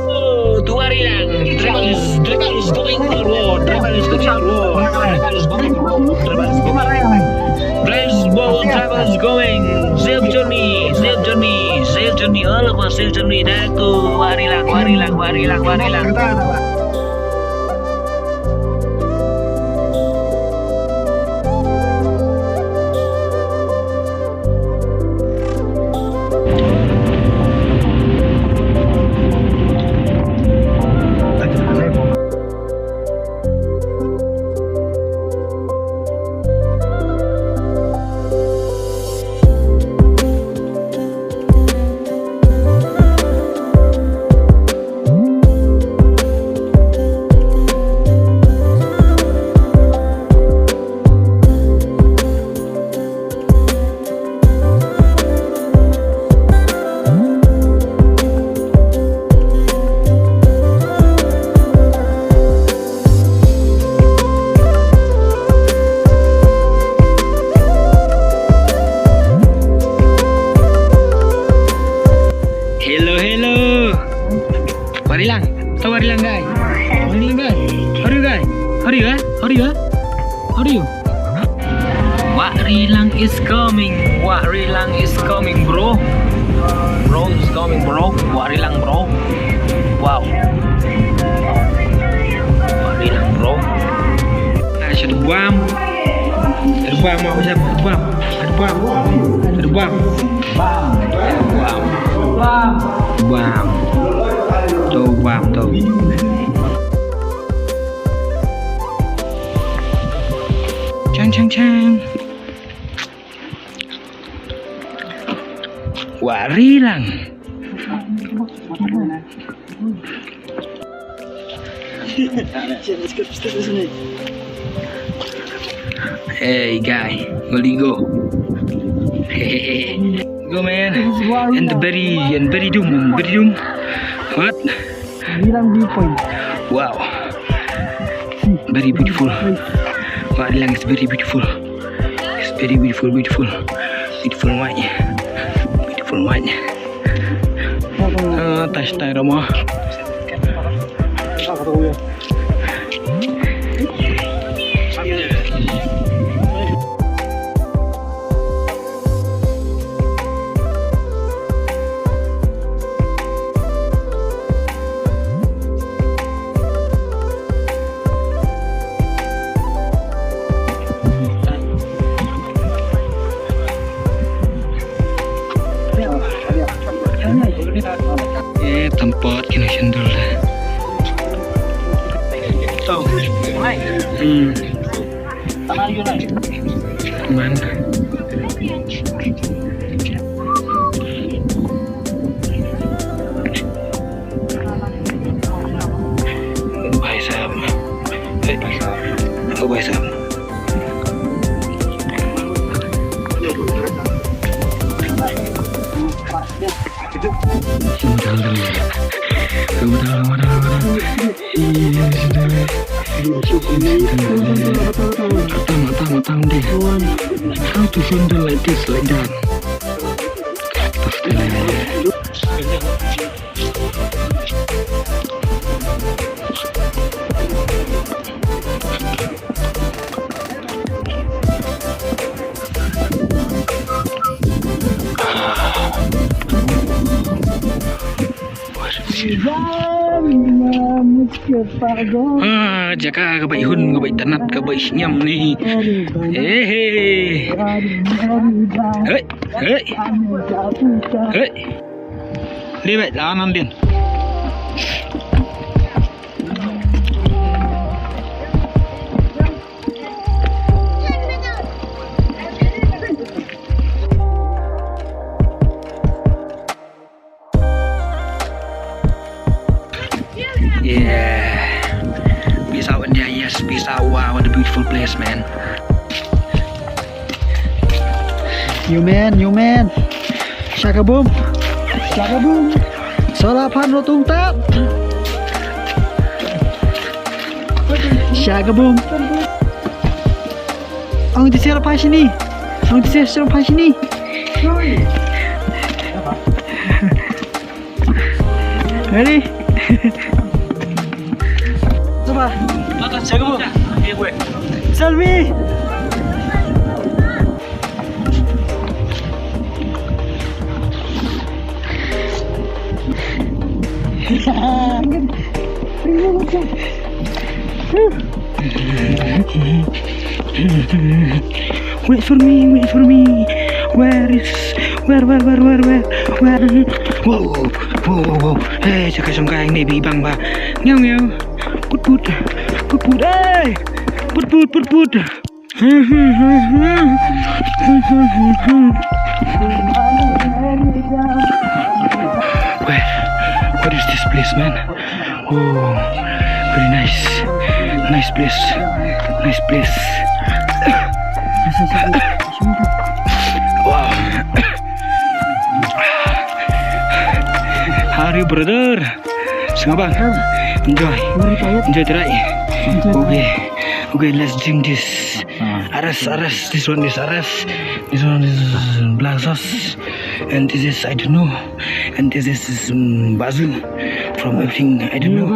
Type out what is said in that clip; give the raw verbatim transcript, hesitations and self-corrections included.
Oh, to Warilang, travel is, travel is going forward, travel is going forward, travel is going forward, travel is going forward. Travel is going, travel is going. Safe journey, safe journey, safe journey, all of us, safe journey. Dah tu, Warilang, Warilang, Warilang, Warilang. Hello, hello. Warilang. Tau Warilang, guy. Warilang, guy. How are you, guy? How are you, eh? How are you, eh? How are you? Warilang is coming. Warilang is coming, bro. Bro is coming, bro. Warilang, bro. Wow. Warilang, bro. Nah, satu bam. Satu bam, mau siap? Satu bam. Satu bam. Satu bam. Bam. Bam. Bam. Tu bam tu. Chang, chang, chang. Warilang. Hey guy, go, go. Go, man. And very, and very doom, very doom. What? Warilang viewpoint. Wow. Very beautiful. Warilang is very beautiful. It's very beautiful, beautiful. Beautiful white. Beautiful white. Ah, tas tai rama. Eh, tam pat kine sandal de. Hmm. Man. Bhai sahab. Eh, oh, bhai sahab. Udah, udah, udah. Udah, udah, udah, udah. Iya, sudah. Matang, matang, matang deh. How to handle like this, like that? Ah, jaka kaba i hun, kaba itynnad, kaba isynñiam ne. Eh, eh. Hei, hei. Hei. Dei beit, la nan dien. Yeah. Peace out, India. Yes, peace out. Wow, what a beautiful place, man. Newman, Newman. Shakabum. Shakabum. Solar panel tung tap. Shakabum. Ang di sera pa sini. Ang di sera pa sini. Ready? Coba. Selfie. Wait for me, wait for me. Where is, where, where, where, where, where, where? Wow, wow, wow, wow. Hey, jaka shongkai ne bi bang ba. Nyaw, nyaw. Put, put, put, put. Hey, put, put, put, put. Where? What is this place, man? Oh, very nice. Nice place. Nice place. Wow. How are you, brother? Sngewbha. Enjoy. Enjoy the ride. Okay. Okay, let's drink this. Aras, aras. This one is aras. This one is black sauce. And this is, I don't know. And this is, um, basil. From everything, I don't know.